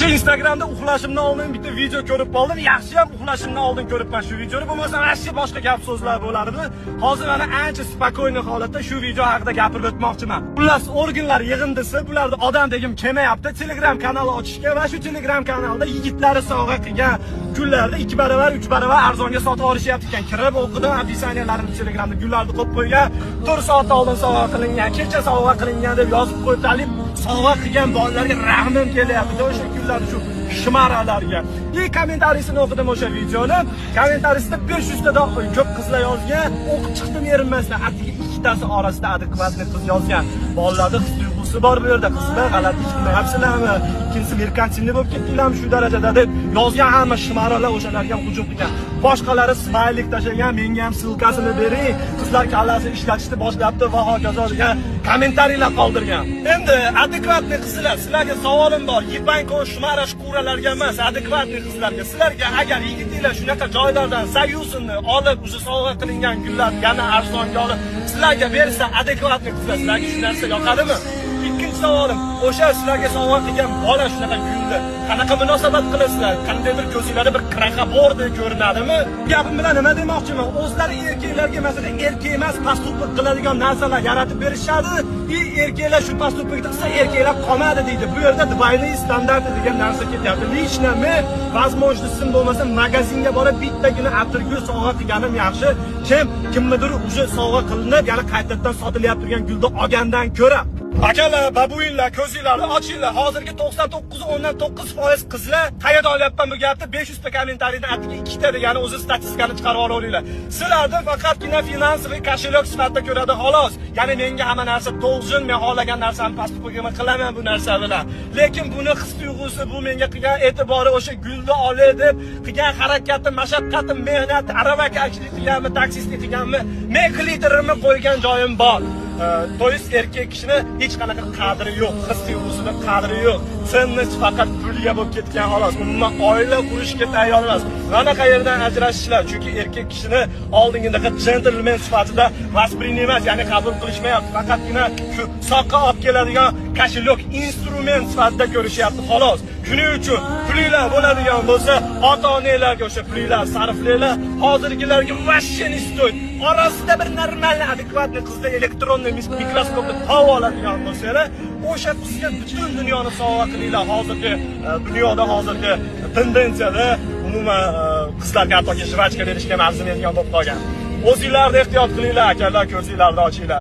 Kecha Instagramda uxlashimdan oldin bitta video ko'rib qoldim. Yaxshi ham uxlashimdan oldin ko'ribman shu videoni. Bo'lmasa вообще boshqa gap so'zlar bo'lardi. Hozir mana ancha спокойный holatda shu video haqida gapirib o'tmoqchiman. Xullas, organlar yig'indisi, bularni odam degim kelmayapti. Telegram kanali ochishga va shu Telegram kanalida yigitlari sovg'a qilgan gullarni 2 barobar, 3 barobar arzonga sotib olishyapti ekan. Kirib o'qidim описания larini. Telegramda gullarni qo'yib qo'ygan. 4 soat oldin sovg'a qilingan, kecha sovg'a qilingan deb yozib qo'yib, sovg'a qilgan bolalarga rahmim kelyapti. O'sha gullarni shu шмара larga. И комментарий sini o'qidim o'sha videoni. Комментарий sida 500 tadan ko'p qizlar yozgan. O'qib chiqdim erinmasdan. Atigi ikkitasi orasida адекватный qiz yozgan. Bolalarda his tuyg'usi bor bu yerda. Qizlar, g'alati ish qilmayapsizlarmi? Ikkinchisi, меркантильный bo'lib ketdinglarmi shu darajada deb yozgan. Hamma шмара lar o'shalarga ham hujum qilgan. Boshqalari smaylik tashlagan, menga ham ссылка sini bering. Qizlar kallasi ishlatishni boshlabdi va hokazo degan комментарий lar qoldirgan. Endi адекватный qizlar, sizlarga savolim bor. Ебанько, шмара, шкура larga emas, адекватный qizlarga. Sizlarga agar yigitinglar shunaqa joylardan союз ini olib, o'sha sovg'a qilingan gullar yana arzonga olib, sizlarga bersa, адекватный qizlar, sizlarga shu narsa yoqadimi? Ikkinchi savolim, o'sha sizlarga sovg'a qilgan bola shunaqa gulni qanaqa munosabat qilasizlar? Qandaydir ko'zinglarda bir крохобор dek ko'rinadimi? Gapim bilan nima demoqchiman? O'zlari erkaklarga, masalan, erkak emas поступок qiladigan narsalar yaratib berishadi. И erkaklar shu поступок qilsa, erkaklar qolmadi deydi. Bu yerda двойные стандарты degan narsa ketyapti. Лично men возможность im bo'lmasa, magazinga borib bittagina atirgul sovg'a qilganim yaxshi, kim kimnidir уже sovg'a qilinib, yana qaytadan sotilyapti turgan gulni olgandan ko'ra. Akalar, babuinlar, ko'zinglarni ochinglar. Hozirgi 99,9% qizlar, qayerda olyapman bu gapni? 500 ta комментарий dan atigi ikkita degani o'zi statistikani chiqarib olaveringlar. Sizlarni faqatgina финансовый кошелек sifatida ko'radi xolos. Ya'ni menga hamma narsa должен, men xohlagan narsamni поступок imni qilaman bu narsa bilan. Lekin buni his tuyg'usi, bu menga qilgan e'tibori, o'sha gulni olay deb qilgan harakati, mashaqqati, mehnati, aravakashlik qilganmi, taksistlik qilganmi, men klitorimni qo'ygan joyim bor. То есть erkak kishini hech qanaqa qadri yo'q, his tuyg'usini qadri yo'q. Ценность faqat pulga bo'lib ketgan xolos. Umuman oila qurishga tayyor emas. Mana qayerdan ajrashishlar, chunki erkak kishini oldingidaqa gentleman sifatida воспринимать, ya'ni qabul qilishmayapti. Faqatgina shu soqqa olib keladigan кошелек, instrument sifatida ko'rishyapti xolos. Shuning uchun pulinglar bo'ladigan bo'lsa, ota-onanglarga o'sha pulinglar sarflanglar. Hozirgilarga вообще не стоит. Orasida bir нормальный, адекватный qizda электронный mikroskopni topib oladigan bo'lsanglar, o'sha qizga butun dunyoni sovg'a qilinglar. Hozirgi dunyoda, hozirgi tendensiyada umuman qizlarga hattoki жвачка berishga ham arzimaydigan bo'lib qolgan. O'zinglarni ehtiyot qilinglar, akalar, ko'zinglarni ochinglar.